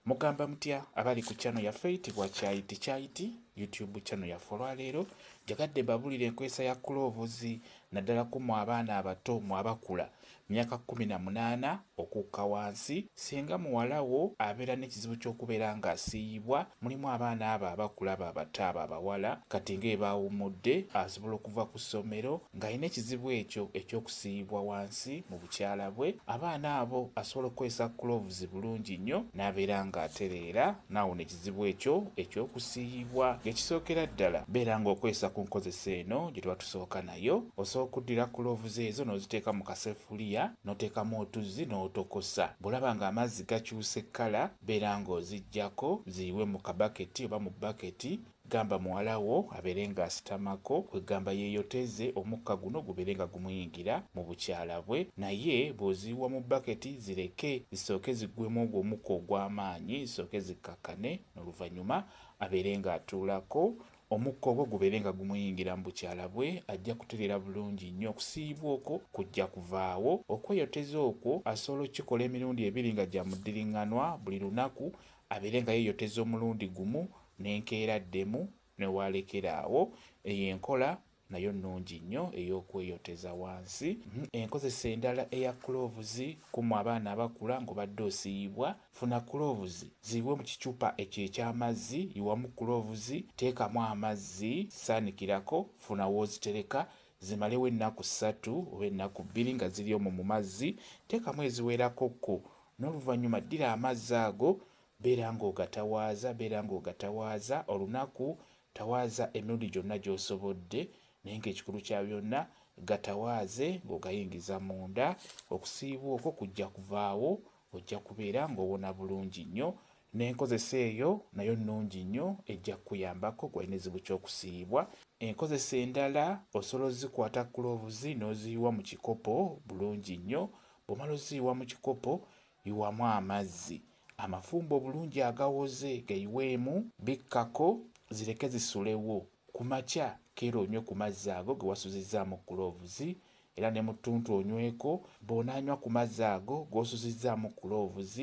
Mugamba mutya abali ku channel yaffe eyitibwa Kyayiti Kyayiti YouTube channel yaffe. Olwaleero njagadde mbabulire enkozesa ya cloves naddala ku mmwe abaana abato mmwe abakula myaka 18 okukka wansi. Singa muwala wo abeera n'ekizibu ky'okubeera ng'asiiyibwa, mulimu abaana abo abakula abo abato abo abawala kati nga ebaawummudde asobola okuva ku ssomero ng'alina ekizibu ekyo eky'okusiiyibwa wansi mu bukyala bwe. Abaana abo asobola okukozesa cloves bulungi nnyo n'abeera ng'atereera n'awona ekizibu ekyo eky'okusiiyibwa. Ng'ekisookera ddala beera ng'okozesa ku nkozesa eno gye tuba tusooka nayo. Osobola okuddira cloves ezo n'oziteeka mu kasefuliya n'oteekamu otuzzi n'otokosa. Bw'olaba ng'amazzi gakyuse kkala, beera ng'oziggyako ziyiwe mu kabaketi oba mu bbaketi. Gamba muwala wo abeere ng'asitamako, kwegamba yeeyoteze omukka guno gubeere nga gumuyingira mu bukyala bwe. Naye bw'oziyiwa mu bbaketi zireke zisooke ziggwemu ogwo omukka ogw'amaanyi, zisooke zikkakkane, n'oluvannyuma abeere ng'atuulako omukka ogwo gubeere nga gumuyingira mu bukyala bwe, ajja kutereera bulungi nnyo. Okusiiyibwa okwo kujja kuvaawo. Okweyoteza okwo asobola okukikola emirundi ebiri nga gya muddiriŋŋanwa buli lunaku, abeere nga yeeyoteza omulundi gumu n'enkeera ddemu ne waalekera awo. Eyo enkola nayo nnungi nnyo ey'okweyoteza wansi. Enkozesa endala eya cloves ku mmwe abaana abakula ng'obadde osiiyibwa, funa cloves ziyiwe mu kicupa ekyo eky'amazzi, yiwamu cloves, teekamu amazzi, saanikirako, funa w'ozitereka zimalewo ennaku 3 oba ennaku 2 nga ziri omwo mu mazzi, teekamu eziwerako kko. N'oluvannyuma ddira amazzi ago, beera ng'ogatawaaza, beera ng'ogatawaaza olunaku, tawaaza emirundi gyonna gy'osobodde, naye ng'ekikulu kya byonna gatawaaze ng'ogayingiza munda. Okusiibwa okwo kujja kuvaawo, ojja kubeera ng'owona bulungi nnyo. N'enkozesa eyo nayo nnungi nnyo, ejja kukuyambako gw'alina ekizibu ky'okusiiyibwa. Enkozesa endala osobola ozikwata cloves n'oziyiwa mu kikopo bulungi nnyo. Bw'omala oziyiwa mu kikopo, yiwamu amazzi amafumbe obulungi agawoze, gayiweemu, bikkako, zireke zisulewo. Ku makya keera onywe ku mazzi ago ge wasuzizzaamu cloves, era ne mu ttuntu onyweko. Bw'onaanywa ku mazzi ago g'osuzizzaamu cloves,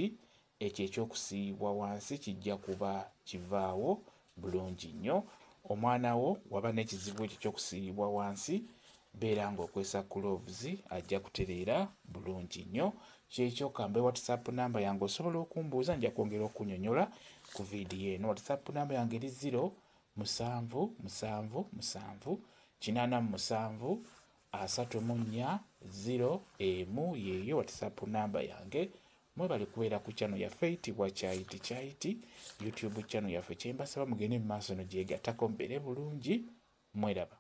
ekyo ekyokusiiyibwa wansi kijja kuba kivaawo bulungi nnyo. Omwana wo waba n'ekizibu ekyo ekyokusiiyibwa wansi, beera ng'okozesa cloves, ajja kutereera bulungi nnyo. Kyekyo kambe WhatsApp namba yange osobola okumbuuza, nja kwongera okunnyonnyola ku vidiyo eno. WhatsApp namba yange eri 0 7 7 7 87 34 0 1, yeeyo WhatsApp namba yange. Mwebale kubeera ku channel yaffe eyitibwa Kyayiti Kyayiti YouTube channel yaffe. Kye mbasaba mugende mu maaso no gyegattako mubeere bulungi, mweraba.